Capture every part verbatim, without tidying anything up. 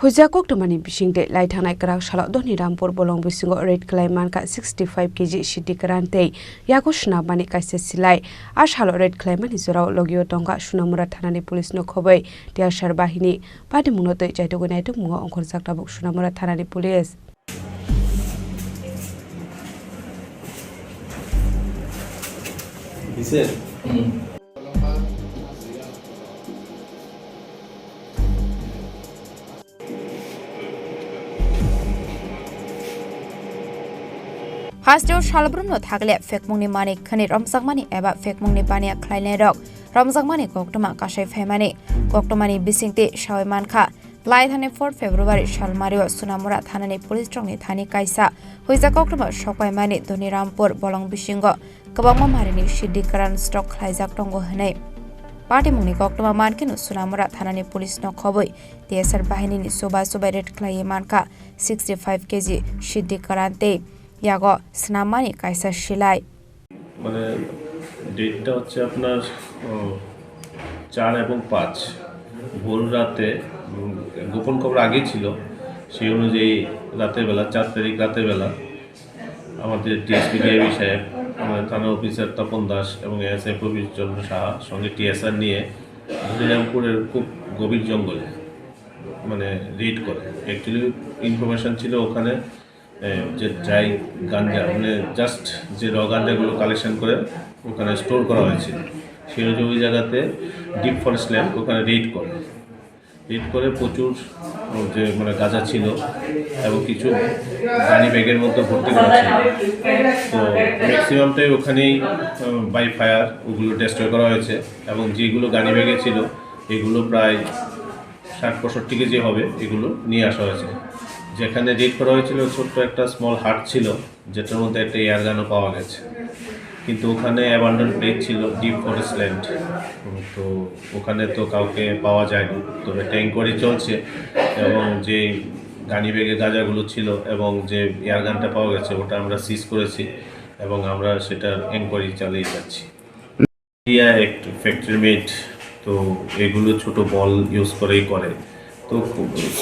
Huijak koktwmani bisingtwi lai thangnai kwrak salo Dhonirampur bolong bisingo raid khlai mankha sixty five K G siddi kwran tei yago swnamani kaisa silai. A salo raid khlaimani jorao logio tongkha Sonamura thanani police no khobwi T S R bahini. Patimungno twi chaitugwi naitugmungo ongkhorjak tabuk Sonamura thanani police. Hasteo salbrumno thakle phekmungni manik khani romjakmani eba phekmungni baniya khlainairok romjakmani koktwma kasai phaimani. Koktwmani bisingtwi sawi mankha, lai thani four February salmario Sonamura thanani police rokni thani kaisa huijak koktwma sokpaimani Dhonirampur bolong bisingo kwbangma marini siddi kwran stock khlaijak tongo hwnwi. Patimungni koktwma mankheno Sonamura thanani police no khobwi T S R bahinini chuba chubai raid khlaiwi mankha sixty five K G siddi kwran tei yago swnamani kaisa silai. মানে ডেটটা হচ্ছে আপনার উম, চার এবং পাঁচ ভোর রাতে। উম, গোপন খবর আগেই ছিল, সেই অনুযায়ী রাতের বেলা, চার তারিখ রাতের বেলা আমাদের ডিএসপি ডিআইবি সাহেব, আমাদের থানা অফিসার তপন দাস এবং এএসআই প্রবীর চন্দ্র সাহা সঙ্গে টিএসআর নিয়ে হরিরামপুরের খুব গভীর জঙ্গলে মানে রেড করে। অ্যাকচুয়ালি ইনফরমেশন ছিল ওখানে এ, যে ড্রাই গাঞ্জা, মানে জাস্ট যে র গাঞ্জাগুলো কালেকশন করে ওখানে স্টোর করা হয়েছিল, সেই অনুযায়ী ওই জায়গাতে ডিপ ফরেস্ট ল্যান্ড, ওখানে রেড করে। রেড করে প্রচুর যে মানে গাঁজা ছিল এবং কিছু গানি ব্যাগের মধ্যে ভর্তি করা ছিল। তো ম্যাক্সিমামটাই ওখানেই বাই ফায়ার ওগুলো ডেস্ট্রয় করা হয়েছে এবং যেগুলো গানি ব্যাগে ছিল এগুলো প্রায় ষাট পঁয়ষট্টি কেজি হবে, এগুলো নিয়ে আসা হয়েছে। যেখানে রেড করা হয়েছিল ছোট্ট একটা স্মল হাট ছিল, যেটার মধ্যে একটা এয়ার গানও পাওয়া গেছে, কিন্তু ওখানে অ্যাবান্ডন প্লেস ছিল, ডিপ ফরেস্ট ল্যান্ড। তো ওখানে তো কাউকে পাওয়া যায়নি। তো একটা এনকোয়ারি চলছে এবং যে গানি ব্যাগে গাঁজাগুলো ছিল এবং যে এয়ার গানটা পাওয়া গেছে ওটা আমরা সিজ করেছি এবং আমরা সেটার এনকোয়ারি চালিয়ে যাচ্ছি। ইয়া, একটা ফ্যাক্টরি মেড, তো এগুলো ছোট বল ইউজ করেই করে। তো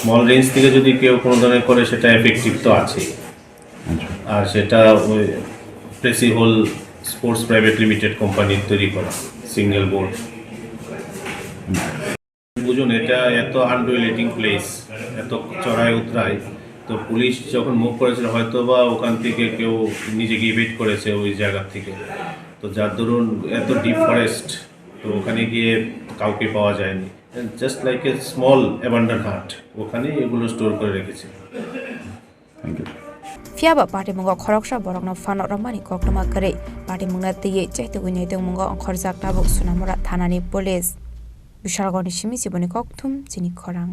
স্মল রেঞ্জ থেকে যদি কেউ কোনো ধরনের করে, সেটা এফেক্টিভ তো আছেই। আচ্ছা। আর সেটা ওই প্রেসি হোল স্পোর্টস প্রাইভেট লিমিটেড কোম্পানির তৈরি করা সিঙ্গেল বোর্ড। বুঝুন, এটা এত আনডুয়েলেটিং প্লেস, এত চড়াই উতরাই। তো পুলিশ যখন মুভ করেছিল, হয়তো বা ওখান থেকে কেউ নিজে গিয়ে বেট করেছে ওই জায়গা থেকে। তো যার দরুন এত ডিপ ফরেস্ট, তো ওখানে গিয়ে কাউকে পাওয়া যায়নি। Just like a small abandon হাট, ওখানেই এগুলো স্টোর করে রেখেছিল। Thank you. Phiya ba patimungo khoroksa borokno phano romani koktwma kwrwi, patimungno twiwi chaitugwi naitugmungo ongkhorjak tabuk Sonamura thanani police. Bishalgorni simi chiboni kokthum chini khorang.